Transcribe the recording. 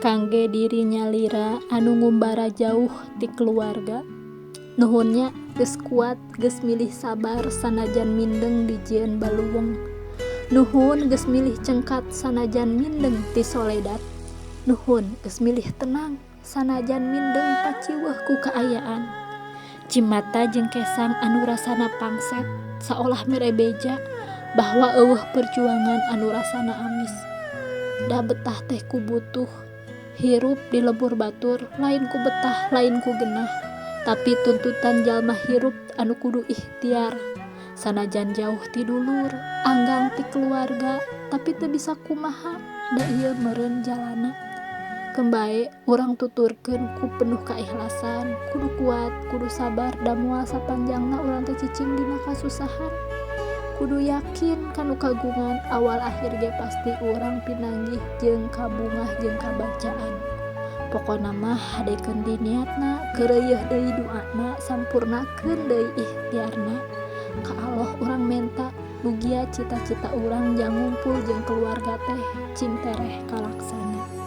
Kangge diri nyalira anu ngumbara jauh ti keluarga, nuhun nya geus kuat, geus milih sabar sanajan mindeng dijieun baluweng. Nuhun geus milih cengkat sanajan mindeng tisoledat. Nuhun geus milih tenang sanajan mindeng paciweuh ku kaayaan. Cimata jeung kesang anu rasana pangset saolah mere beja bahwa euweuh perjuangan anu rasana amis. Da betah teh ku butuh, hirup di lembur batur lain ku betah lain ku genah, tapi tuntutan jalma hirup anu kudu ikhtiar. Sanajan jauh ti dulur, anggang ti keluarga, tapi teu bisa kumaha da ieu meureun jalana. Keun bae urang tuturkeun ku penuh kaikhlasan, kudu kuat, kudu sabar, da moal sapanjangna urang teh cicing dina kasusahan. Kudu yakin ka nu kagungan, awal akhir ge pasti urang pinanggih jeung kabungah jeung kabagjaan. Pokona mah hadekeun deui niatna, keureuyeun deui duana, sampurnakeun deui ikhtiarna. Ka Allah urang menta mugia cita-cita urang jang ngumpul jeung keluarga teh cing tereh kalaksana.